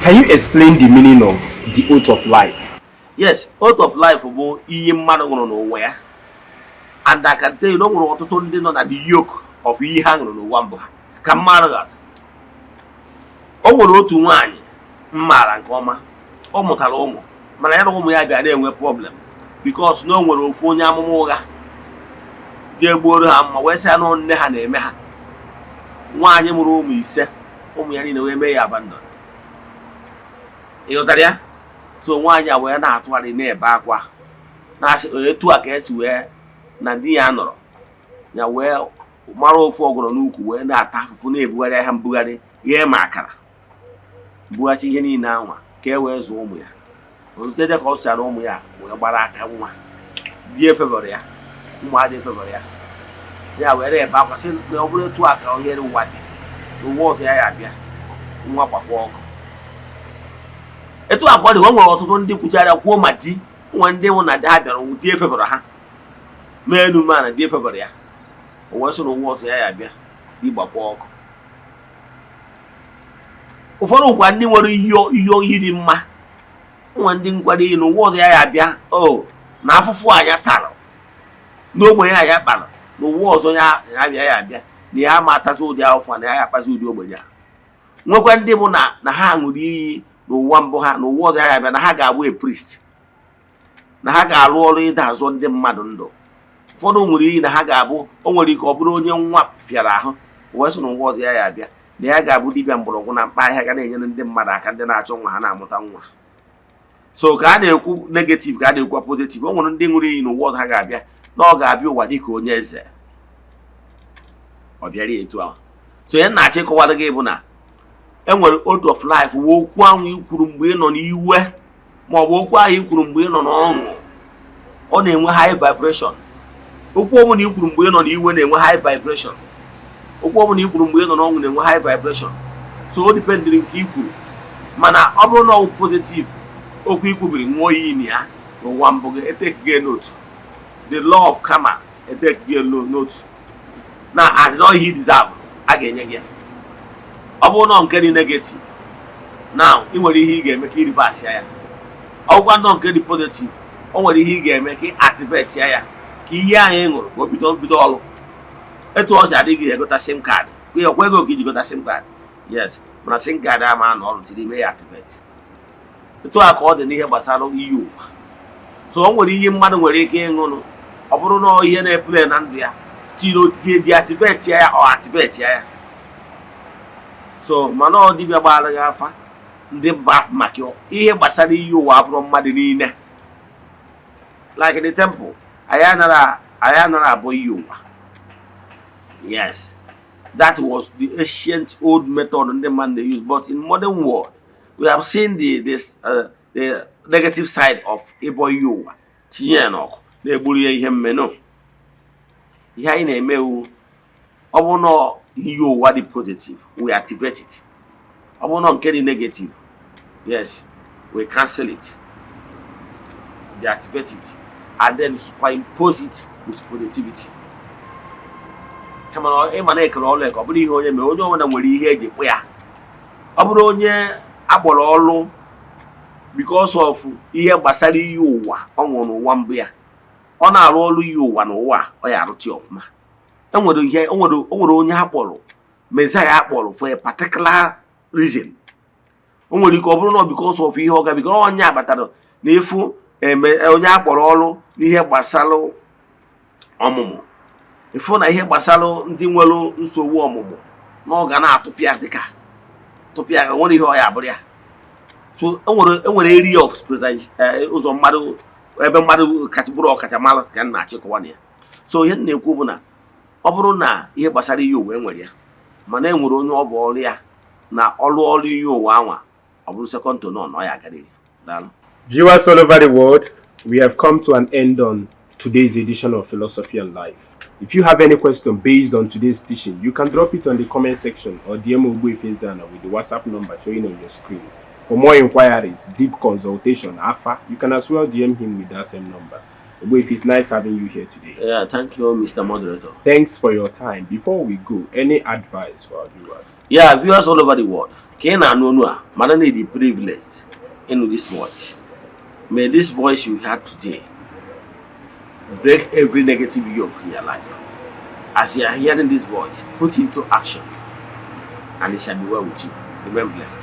Can you explain the meaning of the oath of life? Yes, oath of life bụ iyi mmadụ ṅụrụ n'ụwa ya, and I can tell you na o nwere ọtụtụ ndị nọ na the yoke of iyi ha ṅụrụ n'ụwa mbụ ha. Ka mmadụ ga-atụ, o nwere otu nwaanyị m maara nke ọma. Ọ mụtara ụmụ, mana ya na ụmụ ya bịa na-enwe problem because na o nwere ofu onye amụma ụgha ga-egbuoro ha mma, wee sị ya na nne ha na-eme ha. Nwaanyị mụrụ ụmụ 5, ụmụ ya niile wee mee ya abandon. Ị ghọtara ya? So nwaanyị a wee na-atụgharị, na-ebe akwa, na-asị etu a ka esi wee na di ya nọrọ ya, wee mara ofu ọgọrọ n'ukwu, wee na-ata afụfụ, na-ebugharị ahịa, mbugharị, ghee ma akara, bughachi ihe niile anwa ka e wee zụọ ụmụ ya. Ozute ka ọ zụchara ụmụ ya, wee gbara aka nwa di efebọrọ ya, ụmụ adị efebọrọ ya. Ya were ebe akwa, sị na ọ bụrụ etu a ka ohere ụwa dị, n'ụwa ọzọ ya ya abịa nwa gbakwa ọkụ. Etu a ka ọ dị. O nwere ọtụtụ ndị kwuchara kwuo ma di nwa, ndị nwụ na ha bịara, di efebọrọ ha mee elu ma na di efebọrọ ya. O wee sị na ụwa ọzọ ya ya abịa, di gbakwa ọkụ. Ụfọdụ nkwa, ndị nwere ihe yiri mma nwa, ndị nkwado iyi n'ụwa ọzọ ya ya abịa, o na afụfụ anya tara n'ogbenye a ya kpara, n'ụwa ọzọ ya abịa, ya abịa na ya ma atazi ụdị afụfụ na ya ya akpazi ụdị ogbenye a. Nwekwa ndị bụ na ha ṅụrụ iyi n'ụwa mbụ ha, n'ụwa ọzọ ya abịa, na ha ga-abụ a priest, na ha ga-arụ ọrụ ịda azụ ndị mmadụ ndụ. Ụfọdụ nwere iyi na ha ga-abụ, o nwere ike ọ bụrụ onye nwa fịara ahụ, wee sị n'ụwa ọzọ ya ya abịa, na ya ga-abụ dibịa mgbọrọgwụ na mkpa ahịa, ga na-enyere ndị mmadụ aka, ndị na-achọ nwa ha na-amụta nwa. So ka a na-ekwu negative, ka a na-ekwu positive, o nwere ndị ṅụrụ iyi n'ụwa ọzọ ha ga-abịa, na ọ ga-abịa ụwa dịka onye eze. Ọ bịara ya etu ahụ. So ya na-achọ ịkọwara gị bụ na e nwere oath of life, wee okwu ahụ i kwuru mgbe ị nọ n'iwe, ma ọ bụ okwu ahụ i kwuru mgbe ị nọ n'ọṅụ, ọ na-enwe high vibration. Okwu ọbụla i kwuru mgbe ị nọ n'iwe na-enwe high vibration. Okwu ọbụla i kwuru mgbe ị nọ n'ọṅụ na-enwe high vibration. So o dependịrị nke i kwuru, mana ọ bụrụ na ọ bụ positive okwu ikwubiri, ṅụọ iyi na ya n'ụwa mbụ gị, etake gị note. The law of karma etake gị note na adịnọ ihe deserve a ga-enye gị ya. Ọ bụrụ na nke dị negative now, ị nwere ihe ị ga-eme ka ị reverse ya. Ọ bụkwa nọ nke dị positive, o nwere ihe ị ga-eme ka ị activate ya, ka ihe ahụ ị ṅụrụ ka o bido bido ọrụ. Etu ọ si adịghị egota SIM card, ọkwa ego ka iji gota SIM card, yes, mana SIM card ama na ọrụ tiri ime ya activate. Etu a ka ọ dị n'ihe gbasara iyi ụwa. So o nwere ihe mmadụ nwere ike ịṅụnụ, ọ bụrụ na ihe na-epule na ndụ ya tiri otinye deactivate ya, ọ activate ya. So mana ọ dibịa gbara gị afa, ndị mba afọ maka ihe gbasara iyi ụwa abụrụ mmadụ niile. Like the temple, anyị anaghị abụ iyi ụwa. Yes, that was the ancient old method ndị mmadụ na-use, but in modern world we have seen the negative side of ịbọ iyi ụwa, tinye ya n'ọkụ, na-egburu ya ihe mmenụ. Ihe anyị na-emewu, ọ bụrụ na iyi ụwa dị positive, we activate it. Ọ bụrụ na nke dị negative, yes, we cancel it, deactivate it and then superimpose it with positivity. Kama na ịma na ekere ọrụ eke, ọ bụrụ ihe onye mere, onye ọbụla nwere ihe eji kpụ ya. Ọ bụrụ onye akpọrọ ọrụ because of ihe gbasara iyi ụwa ọ nwụrụ n'ụwa mbụ ya, ọ na-arụ ọrụ iyi ụwa n'ụwa, ọ ya arụta ya ọfụma. Enwere ihe o nwere onye akpọrọ Messiah, akpọrọ for a particular reason. O nwere ike ọ bụrụ na because of ihe ọ gabiga, onye akpatara na ịfụ eme onye akpọrọ ọrụ n'ihe gbasara ọmụmụ, ịfụ na ihe gbasara ndị nwere nsogbu ọmụmụ, na ọ ga na-atụpịa dịka tụpịa, nwere ihe ọ ya abụrụ ya. So enwere area of spiritual, ụzọ mmadụ, ebe mmadụ kacha bụrụ ọkachamara ka m na-achịkọwa na ya. So ihe m na-ekwu bụ na ọ bụrụ na ihe gbasara ihe ụwa, enwere ya, mana enwere onye ọ bụ ọrụ ya na ọrụ ọrụ ihe ụwa anwa, ọ bụrụ second to none, ọ ya agarịrị. Daalụ. Viewers all over the world, we have come to an end on today's edition of Philosophy and Life. If you have any question based on today's teaching, you can drop it on the comment section or DM Ogbuefi Eze-Ana with the WhatsApp number showing on your screen. For more inquiries, deep consultation, Afa, you can as well DM him with that same number. Ogbuefi, it's nice having you here today. Yeah, thank you, Mr. Moderator. Thanks for your time. Before we go, any advice for our viewers? Yeah, viewers all over the world, Ka ị na-anụ onu a, mara na ị dị privileged ịnụ this voice. May this voice you heard today break every negative yoke in your life. As you are hearing this voice, put into action, and it shall be well with you. Remain blessed.